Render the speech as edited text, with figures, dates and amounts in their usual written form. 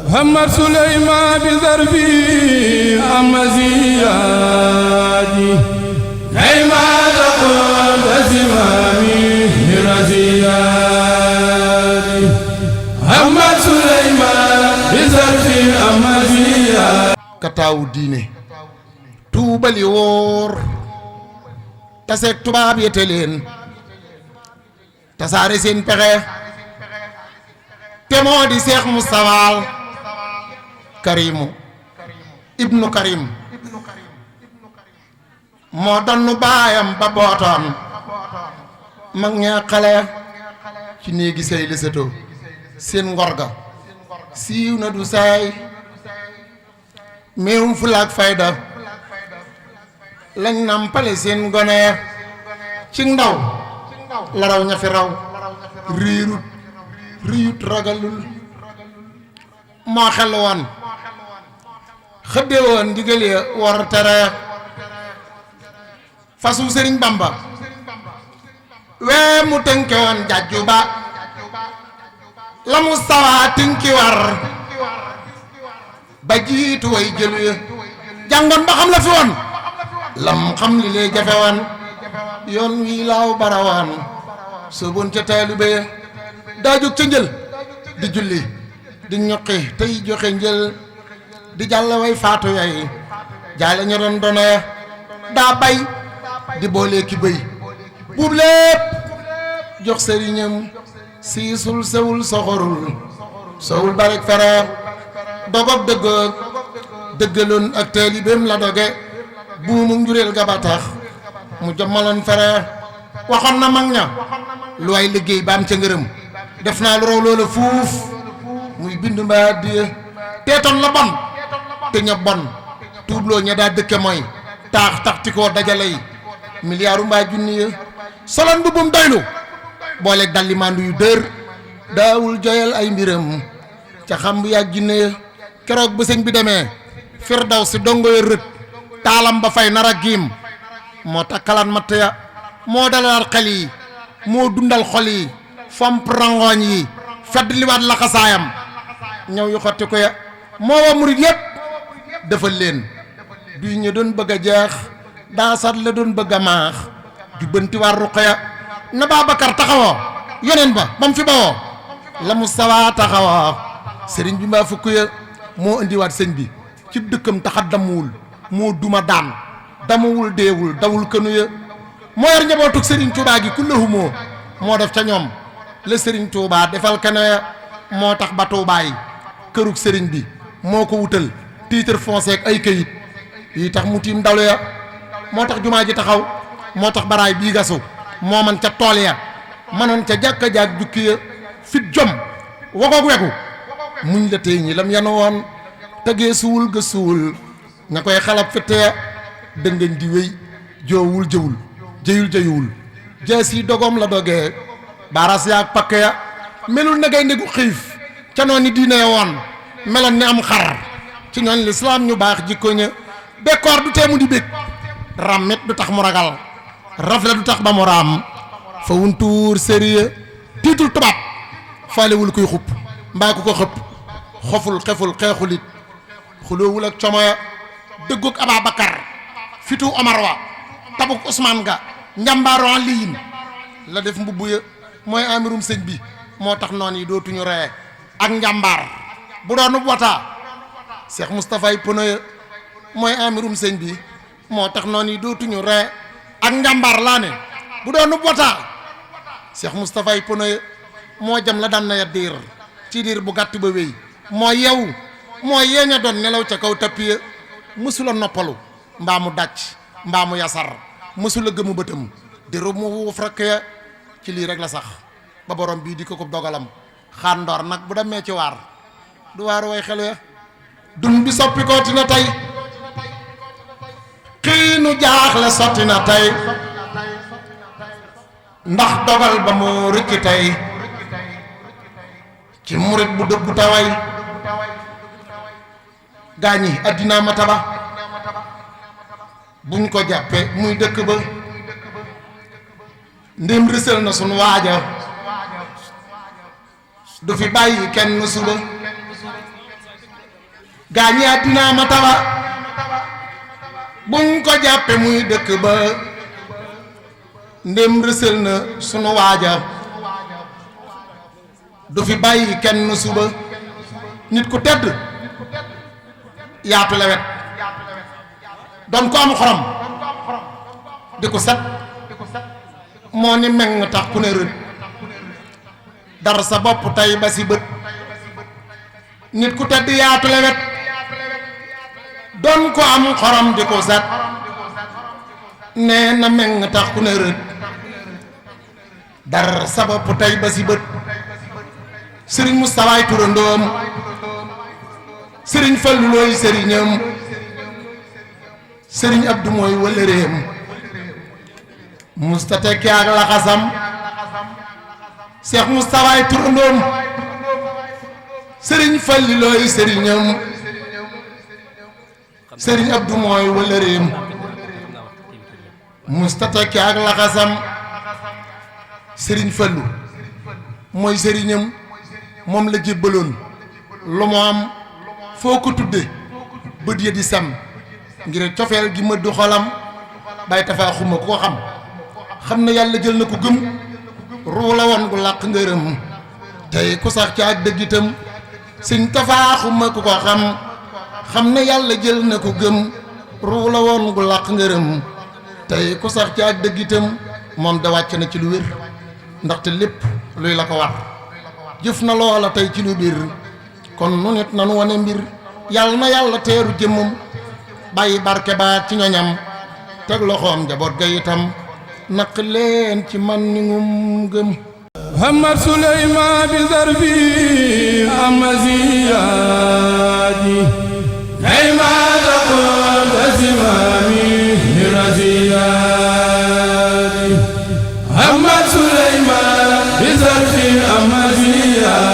محمد سليمان بزربي أمزيادي هيما تقول زمامي رزيادي محمد سليمان بزربي أمزيادي كتاو ديني توبا ليور تسك توبا بيتلين تساري سين بخي تمو دي شيخ مصطفى كريم ابن كريم moo donnu baayam ba bootoon mag ñaa xale ci néegi sey li setoo seen ngor ga siiw na du saay meewum fulaak fayda lañ nampale seen gone ci ndaw la raw ña fi raw riirut riyut ragalul moo xel woon xëdde woon ndigal ya war tere fasu Sëriñ Bamba wee mu tënke woon jàjju ba la mu sawaa tinki war ba jiitu way jëlu ya jàngoon ba xam la fi woon lam xam li lee jafe woon yoon wii laaw barawaan sooboon ca taalibe ya daa jóg ca njël di julli di ñuqi tey joxe njël di jàll way faatu yay jaale ña doon doone daa bay di boole ki bëy buub lépp jox sëriñam siisul sewul soxorul sowul barek fere dogoog dëggoog dëggaloon ak taalibeem la doge buumu njureel ga ba tax mu jommaloon fere waxoon na mag ña lu way liggéey baam ca ngërëm def naa lu raw loola fuuf muy bindu mbaa diya teetoon la bon te ña bon tuubloo ña daa dëkke mooy taax taxtikoo dajalay miliyaaru mbaa junni ya solon bu bum doylu booleeg dalli mandu yu dër daawul joyal ay mbiram ca xam bu yàgg jinne ya keroog ba sëñ bi demee firdaw si dongo ya rët taalam ba fay nar a giim moo takkalaan matt ya moo dalal xel yi moo dundal xol yi fomp rangooñ yi fedd liwaat laxasaayam ñëw yu xotti ko ya moo wa murit yépp defal leen duy ñu doon bëgg a jeex daa sat la doon bëgg a maax jubbanti war ruqya na Babacar taxawoo yeneen ba bam fi bawoo la Mustafa taxawoo sëriñ bi mbaa fukk ya moo indiwaat sëñ bi ci dëkkam taxa damuwul moo duma daan damuwul deewul dawul kënu ya moo yor njabootug sëriñ Tuubaa gi kulluhumoo moo def ca ñoom la sëriñ Tuubaa defal kene ya moo tax ba Tuubaa yi kërug sëriñ bi moo ko wutal titre foncier ak ay këyit yi tax mu tiim dalu ya moo tax jumaa ji taxaw moo tax baraay bii gasu moo man ca tool ya manoon ca jàkka jaag jukki ya fit jom wagoog wegu muñ la tey ñi lam yanu woon tegee suwul ga suwul ña koy xalab fitte ya dëngañ di wéy joowul jëwul jëyul jëyuwul jees yi dogoom la dogee baras yaag pakke ya melul na gay ndegu xiif ca noon ni diine woon meloon ni am xar ci ñooñ lislaam ñu baax jikko ña bekkoor du teemu di bég rammet du tax mu ragal rafle du tax ba mu raam fa wuntuur sérieux tiitul tubaab faalewul kuy xupp mbaa ku ko xëpp xoful xeful xeexulit xuloowul ak comoya dëggug Ababakar fitu Omar wa tabuk Ousmane ga njàmbaaroon liin la def mbubb ya mooy amirum sëñ bi moo tax noon yi dootuñu ree ak njàmbaar bu doonub wataa Cheikh Moustapha pono ya mooy amirum sëñ bi moo tax noonu yi dootuñu ree ak njàmbaar laa ne bu doon nub wataa Cheikh Moustapha yi pono moo jam la daan na ya diir ci diir bu gàtt ba wéy moo yew moo yeeña doon nelaw ca kaw tappiya mësula noppalu mbaa mu dàcc mbaa mu yasar mësula gëmu bëtam di rub mu wuuf rakk ya ci lii rek la sax ba borom bii di ko dogalam xaan ndoor nag bu demee ci waar du waar way xelu ya dun bi soppi kooti na tey xiinu jaaxle sotti na tey ndax dogal ba mu rëcc tey ci murit bu dëggu taway gaañi addinaa ma taba buñ ko jàppe muy dëkk ba ndéem rësal na sun waaja du fi bàyyi kenn suba gaañi àddina ma tawa buñ ko jàppe muy dëkk ba ndem rësël na sunu waaja du fi bàyyi kenn suba nit ku tedd yaatu lewet doon ko am xorom di ko set moo ni meng tax ku ne rët dara sa bopp tey ba si bët nit ku tedd yaatu lewet doon ko am xorom di ko set nee na meng tax ku ne rët dara sa bopp tey ba si bët sëriñ Mustafaay turandoom sëriñ Fallu looy sëriñam sëriñ Abdu mooy wëlëreem musta tekki ak laxasam Seex Mustafaay turandoom sëriñ Fallu looy sëriñam sëriñ Abdu mooy wëlëreem musta tekki ak laxasam sëriñ Fallu mooy sëriñam moom la jébbaloon lu mu am foo ko tudde bët ya di sam ngir cofeel gi mëddu xolam bay tafaa xuma ku ko xam na yàlla jël na ko gëm ruu la woon gu làq ngërëm tey ku sax ci ak dëgg itam sëñ tafaa xuma ku ko xam na yàlla jël na ko gëm ruu la woon gu làq ngërëm tey ku sax ci ak dëgg itam moom da wàcc na ci lu wér ndaxte lépp luy la ko war jëf na loola tey ci lu biir kon nu nit nanu wane mbir yàlla na yàlla teeru jëmmam bàyyi barke baat ci ñoñam teg loxoom njaboot ga itam naq leen ci man ni ngum gëm Muhammad Suleyman bi zarfi amaziyadi ay ma taqul azimami raziyadi Muhammad Suleyman bi zarfi amaziyadi